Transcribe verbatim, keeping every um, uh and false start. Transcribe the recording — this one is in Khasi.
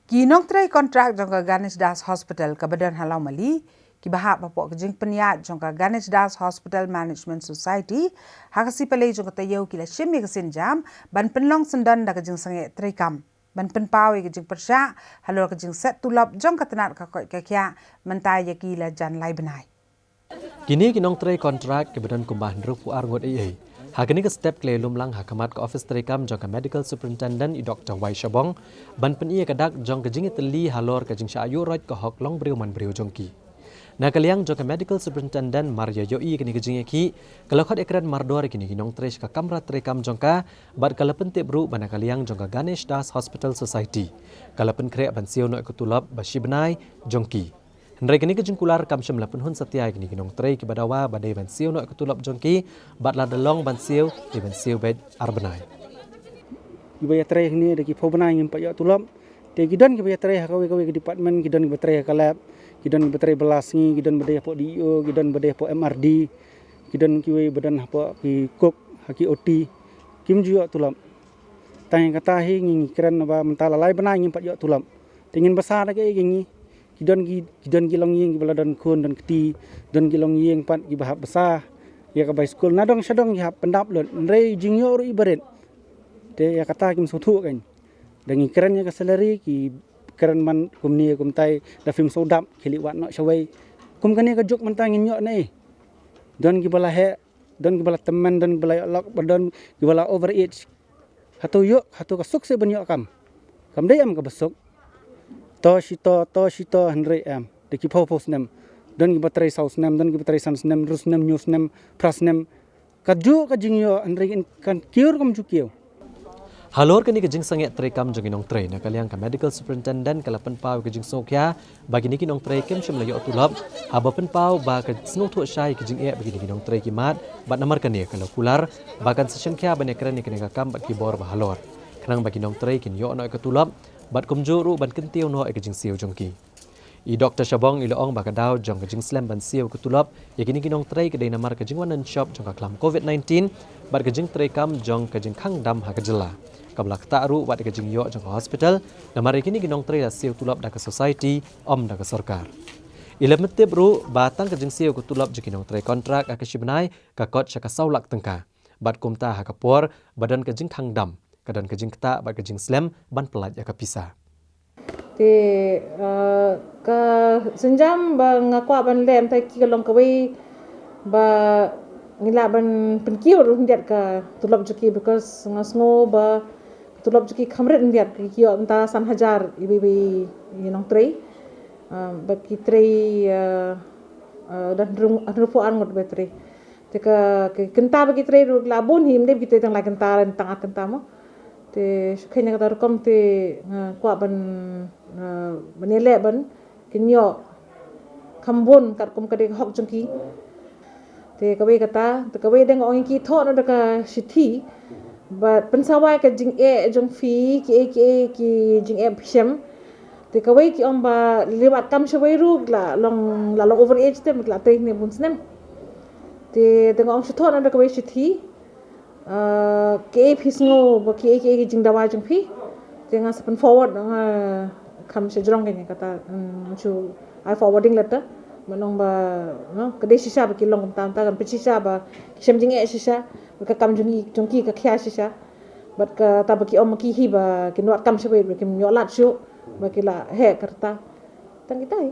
Ki nongtrei kontrak jong ka Ganesh Das Hospital kaba don ha Lawmali, kiba hap hapoh ka jingpynïaid jong ka Ganesh Das Hospital Management Society, ha ka sngi Palei jong ka taïew ki la shim ïa ka sienjam ban pynlong syndon da ka jingsangeh treikam ban pynpaw ïa ka jingpyrshah halor ka jingset tulop jong ka tnat ka koit ka khiah, mynta ïa ki la jan lai bnai. Kine ki nongtrei kontrak kiba don kumba hynriewphew ar ngut ei ei, ha kane ka step ki la ïalum lang ha khmat ka ophis treikam jong ka Medical Superintendent i Doktor Y Shabong, ban pyni ïa ka dak jong ka jingïatylli halor ka jingshah ïuh roit ka hok long briew man briew jong ki. Na ka liang jong ka Medical Superintendent mar ïa ïohi ïa kane ka jingïakhih, ka la khot ïakren mardor ïa kine ki nongtrei sha ka kamra treikam jong ka, bad ka la pyntip ruh ba na ka liang jong ka Ganesh Das Hospital Society, ka la pynkhreh ban siew noh ïa ka tulop ba shi bnai jong ki. Hynrei kane ka jingkular kam shym la pynhun satia ïa kine ki nongtrei kiba dawa ba dei ban siew noh ïa ka tulop jong ki, bad lada long ban siew, dei ban siew beit ar bnai. Kiba ïatrei hangne da ki phew bnai ngim pat ïoh tulop. Te ki don kiba ïatrei ha kawei kawei ka department, ki don kiba trei ha ka lab, ki don kiba trei bylla sngi, ki don ba dei hapoh D E O, ki don ba dei hapoh M R D, ki don kiwei ba don hapoh ki cook, ha ki O T. Kim ju ïoh tulop. Tang ïa kata hi ngi, ngi kren ba mynta la lai bnai ngim pat ïoh tulop. Te ngin basa da kaei ka ngi. Ki don ki, ki don ki longïing kiba la don khun don kti, don ki longïing pat kiba hap basa ïa ka bai skul. Na dong sha dong ki hap pyndap lut. Hynrei jingïoh ruh iba rit. Te ïa kata kim sngewthuh kein. Da ngi kren ïa ka salary, ki kren man kumne kumtai, da phim sngewdap, khie leit wad noh shawei. Kum kane ka juk mynta ngin ïoh naei? Don kiba la heh, don kiba la tymmen, don kiba la ïoh lok, ba don kiba la over age. Hato ïoh, hato ka suk seh ban ïoh kam? Kam dei em kaba suk. To shi to, to shi to, hynrei em. Da ki phew phew snem. Don kiba trei saw snem, don kiba trei san snem, hynriew snem, hynñiew snem, phra snem. Ka juh ka jingïoh, hynrei kan kiew ruh kam ju kiew. Halor kane ka jingsangeh treikam jong ki nongtrei, na ka liang ka Medical Superintendent ka la pynpaw ïa ka jingsngewkhia ba kine ki nongtrei kim shym la ïoh tulop, haba pynpaw ba ka sngewthuh shai ïa ka jingeh ba kine ki nongtrei ki mad, bad namar kane ka la kular ba kan sa shimkhia ban ïakren ïa kane ka kam bad ki bor ba halor, khnang ba ki nongtrei kin ïoh noh ïa ka tulop, bad kumjuh ruh ban kyntiew noh ïa ka jingsiew jong ki. I Doktor Shabong i la ong ba ka daw jong ka jingslem ban siew ïa ka tulop ïa kine ki nongtrei ka dei namar ka jingwan nongshop jong ka khlam covid nineteen, bad ka jingtreikam jong ka jingkhang dam ha ka jylla, kaba la ktah ruh wat ïa ka jingïoh jong ka hospital, namar ïa kine ki nongtrei la siew tulop da ka society, ym da ka sorkar. I la pyntip ruh ba tang ka jingsiew ïa ka tulop jong ki nongtrei kontrak ha ka shi bnai ka kot sha ka saw lak tyngka. Bad kumta ha ka por ba don ka jingkhang dam, ka don ka jingktah bad ka jingslem ban pyllait ïa ka pisa. Te, eh, ka sienjam ba nga kwah ban leh mynta ki ka long kawei ba ngi lah ban pynkiew ruh khyndiat ka tulop jong ki, because nga sngew ba ka tulop jong ki kham rit khyndiat, ki ïoh mynta san hajar iwei iwei i nongtrei. Eh, ba ki trei, eh, eh, da hynriew, hynriewphew ar ngut ba trei. Te ka, ka kynta ba ki trei ruh la bun hi, ym dei ba ki trei tang lai kynta, tang ar kynta mo. Te shu kheiñ na kata rukom te nga kwah ban, eh, ban ïaleh ban kin ïoh kham bun katkum ka dei ka hok jong ki. Te kawei kata, te kawei dang ong ïa ki thoh noh da ka shithi. Bad pynsawa ïa ka jingeh jong phi, kiei kiei ki jingeh phi shem. Te kawei ki ong ba leit wad kam shawei ruh la long, la long over age te, la trei ne bun snem. Te, te nga ong shu thoh noh da kawei shithi. Ah, kiei phi sngew ba kiei kiei ki jingdawa jong phi, te nga sa pyn forward, nga kham sha jrong kane kata, mm, shu ai forwarding letter. Mynta ba, no, ka dei shisha ba ki long kumta, kumta kan pynshisha ba ki shem jingeh shisha, ba ka kam jong ki, jong ki ka khia shisha. Bad kata ba ki ong ma ki hi ba kin wad kam shawei ba kim ïoh lad shuh, ba ki la heh ka rta. Tang kita hi.